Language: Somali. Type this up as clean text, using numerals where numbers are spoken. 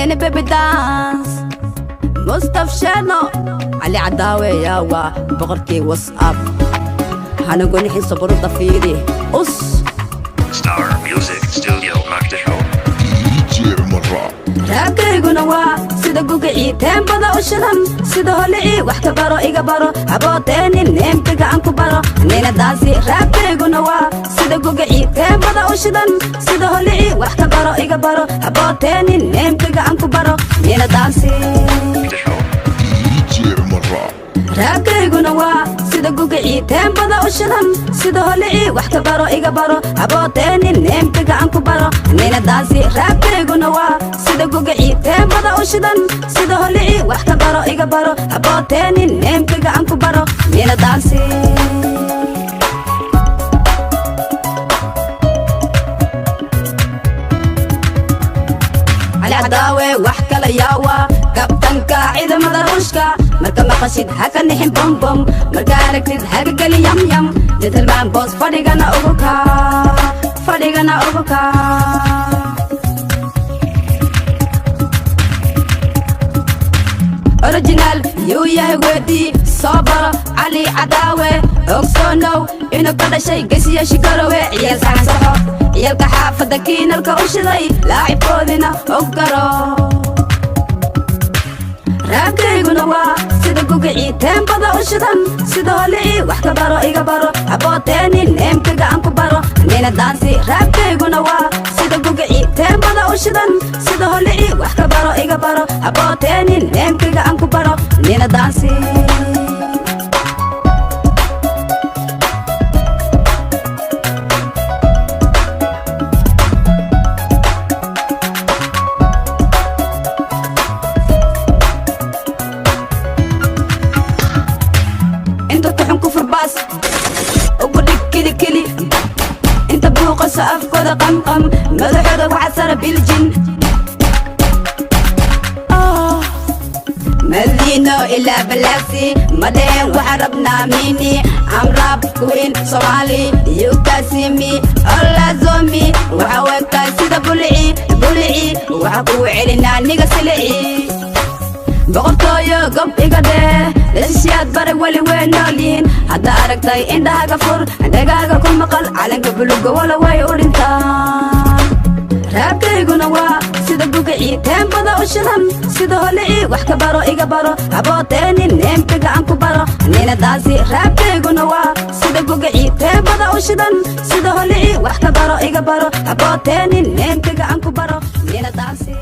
Keeni baby dance. Mustaf Sheno Cali Cadaawe yaawa boqorkii WhatsApp hanagu nixin, sabuurada fiiri us. Star Music Studio Muqdisho. DJ Omar Rap. Raabkayguna waa sida gugicii teembada u shidan, sida holicii. Wax ka baro, iga baro, habooteenin neemkaga aan ku baro nina daasi. Raabkayguna waa sida gugicii teembada u shidan, sida holicii. Wax ka baro, iga baro, habooteenin neemkaga aan ku baro nina daasi. Muqdisho. DJ Omar Rap. Raabkayguna waa sida gugicii teembada u shidan, sida holicii. Wax ka baro, iga baro, habooteenin neemkaga aan ku baro nina daasi. Raabkayguna waa sida gugicii teembada u shidan, sida holicii. Wax ka baro, iga baro, habooteenin neemkaga aan ku baro nina daasi. Cali Cadaawe wax kala yaawa, kabtanka ciidamada Ruushka. Marka maqashid haka nixin, bombom marka aragtid haka geli, yamyam gentleman boss, fadhigana ugu kaa, fadhigana ugu kaa. Original yuu yahay weydii, soo baro Cali Cadaawe. Ogsoonow inuu ka dhashay gesiyashi Garowe, ciyaal saxansaxo, ciyaalka xaafadda kiinalka u shiday, laacibkoodina og garo. Raabkayguna waa sida gugicii teembada u shidan, sida holicii. Wax ka baro, iga baro, habooteenin neemkaga aan ku baro nina daansi. Raabkayguna waa sida gugicii teembada u shidan, sida holicii. Wax ka baro, iga baro, habooteenin neemkaga aan ku baro nina daansi. Inta kuxun kufur baas ugu dhig keli keli, inta buuqaso afkooda qamqam, madaxooda waxaa sara biljin. Madiino ilaa Balaasi madheen, waxaan rabnaa mini amrab queen Somali yukasimi olazomi. Waxa wegtahay sida bulici bulici, waxa kuu celinaa niga silici. Boqortooyo gob iga dheh, dhashishaad baray weli way nool yihiin. Hadda aragtay indhahaga fur, dhagaaga ku maqal, calanka buluga wala way u dhintaan. Raabkayguna waa sida gugicii teembada u shidan, sida holicii. Wax ka baro, iga baro, habooteenin neemkaga aan ku baro nina daasi. Raabkayguna waa sida gugicii teembada u shidan, sida holicii. Wax ka baro, iga baro, habooteenin neemkaga aan ku baro nina daasi.